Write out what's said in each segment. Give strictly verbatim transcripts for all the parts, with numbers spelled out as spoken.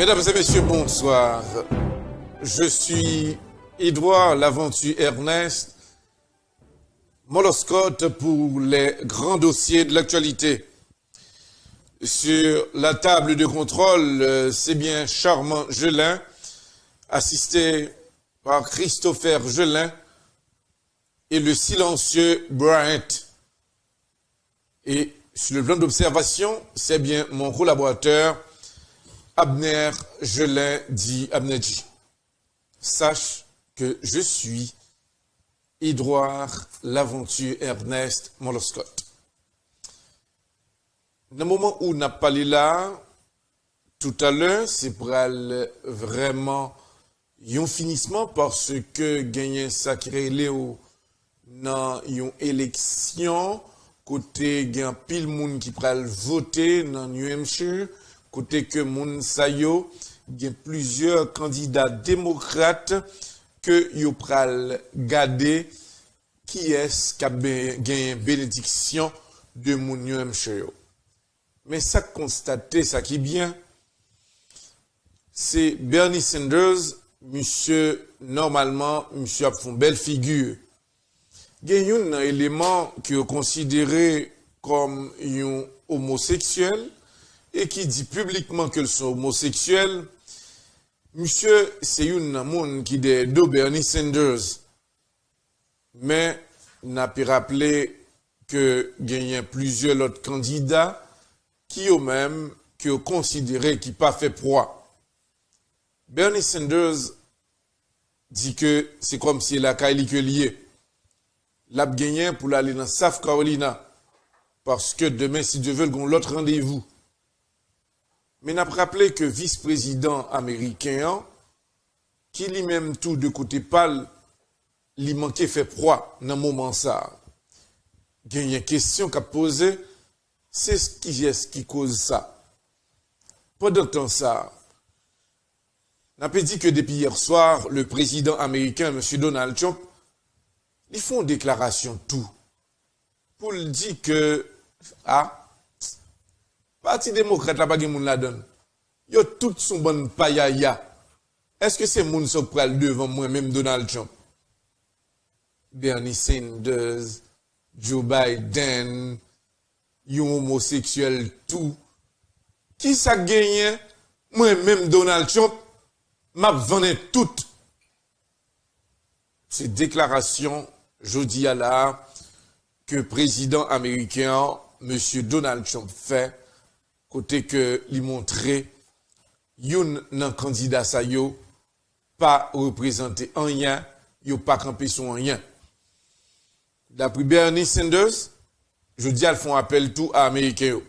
Mesdames et messieurs, bonsoir. Je suis Édouard Laventure Ernest, Moloskot pour les grands dossiers de l'actualité. Sur la table de contrôle, euh, c'est bien Charmant Gelin, assisté par Christopher Gelin et le silencieux Bryant. Et sur le plan d'observation, c'est bien mon collaborateur Abner Gelin, dit Abner G. Sache que je suis Édouard Laventure Ernest Moloskot. Nan moman ou n ap pale la, toutalè, se pral vrèman yon finisman, paske genyen sa ki rele w nan yon eleksyon kote gen anpil moun ki pral vote nan New Hampshire, kote ke moun sa yo gen plizyè kandida demokrat ke yo pral gade kiyès k ap ben-, genyen benediksyon de moun New Hampshire yo. Men sa k konstate, sa ki byen, se Bernie Sanders, misye, nòmalman, misye ap fè yon bèl figi. Gen youn nan eleman ke yo konsidere kòm yon omoseksyèl e ki di piblikman ke l se yon omoseksyèl. Misye se youn nan moun ki dèyè do Bernie Sanders. Men, n ape raple ke genyen plizyè lòt kandida ki yo menm ke yo konsidere ki pa fè pwa. Bernie Sanders di ke se kòmsi e lakay li ke li ye. L ap genyen pou l ale nan South Carolina, paske demen, si Dye ve, l gen yon lòt randevou. Men n ap raple ke vis prezidan ameriken an, ki li menm tou de kote pa l, li manke fè pwa nan moman sa a. Genyen kesyon k ap poze, se kiyès ki koz sa? Pandan tan sa a, n ape di ke depi yè swa, le prezidan ameriken, mesye Donald Trump, li fè yon deklarasyon tou pou l di ke, a, Pati Demokrat la pa gen moun ladan l. Yo tout se yon bann payaya. Èske se moun sa yo k pral devan mwen menm Donald Trump? Bernie Sanders, Joe Biden, yon omoseksyèl tou. Kisa k genyen? Mwen menm Donald Trump, m ap vannen tout. Se deklarasyon jodi a la a ke prezidan ameriken an, mesye Donald Trump, fè, kote ke li montre youn nan kandida sa yo pa reprezante anyen, yo pa kanpe sou anyen. Dapre Bernie Sanders, jodi a l fè yon apèl tou a Ameriken yo.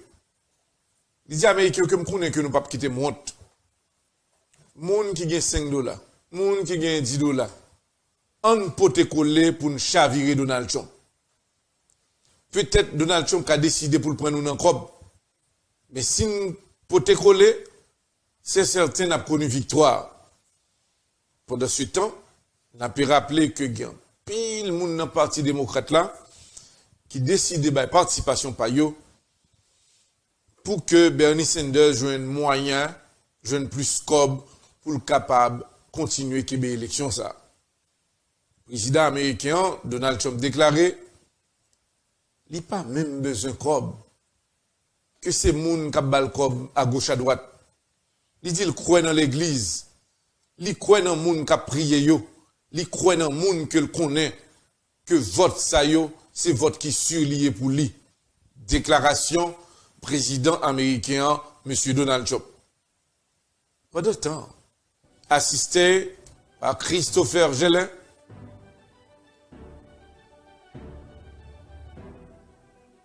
Li di Ameriken yo ke m konnen ke nou p ap kite m wont. Moun ki gen senk dola, moun ki gen dis dola, ann pote kole pou n chavire Donald Trump. Petèt Donald Trump ka deside pou l pran nou nan kòb. Men si n pote kole, se sèten n ap koni viktwa. Pandansetan, n ape raple ke gen anpil moun nan Pati Demokrat la ki deside bay patisipasyon pa yo pou ke Bernie Sanders jwenn mwayen, jwenn plis kòb pou l kapab kontinye kenbe eleksyon sa a. Prezidan ameriken an, Donald Trump, deklare li pa menm bezwen kòb, ke se moun k ap ba l kòb agoch adwat. Li di l kwè nan legliz, li kwè nan moun k ap priye yo, li kwè nan moun ke l konnen ke vòt sa yo se vòt ki si li ye pou li. Deklarasyon prezidan ameriken an, mesye Donald Trump. Pandan tan, asiste pa Christopher Gelin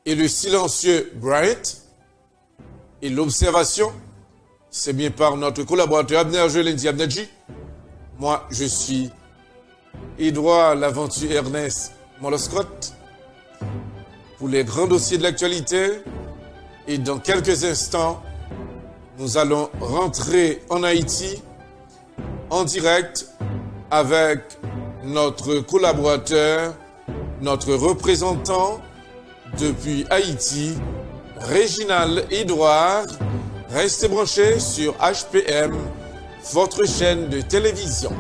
et le silencieux Bryant et l'observation, c'est bien par notre collaborateur Abner Gelin, dit Abner G. Moi, je suis Édouard Laventure Ernest Moloskot pour les grands dossiers de l'actualité. Et dans quelques instants, nous allons rentrer en Haïti en direct avec notre collaborateur, notre représentant depuis Haïti, Réginald Édouard, Restez branchés sur H P M, votre chaîne de télévision.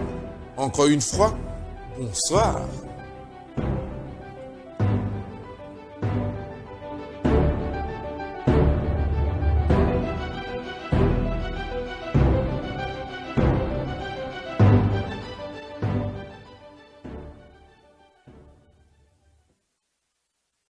Encore une fois, bonsoir.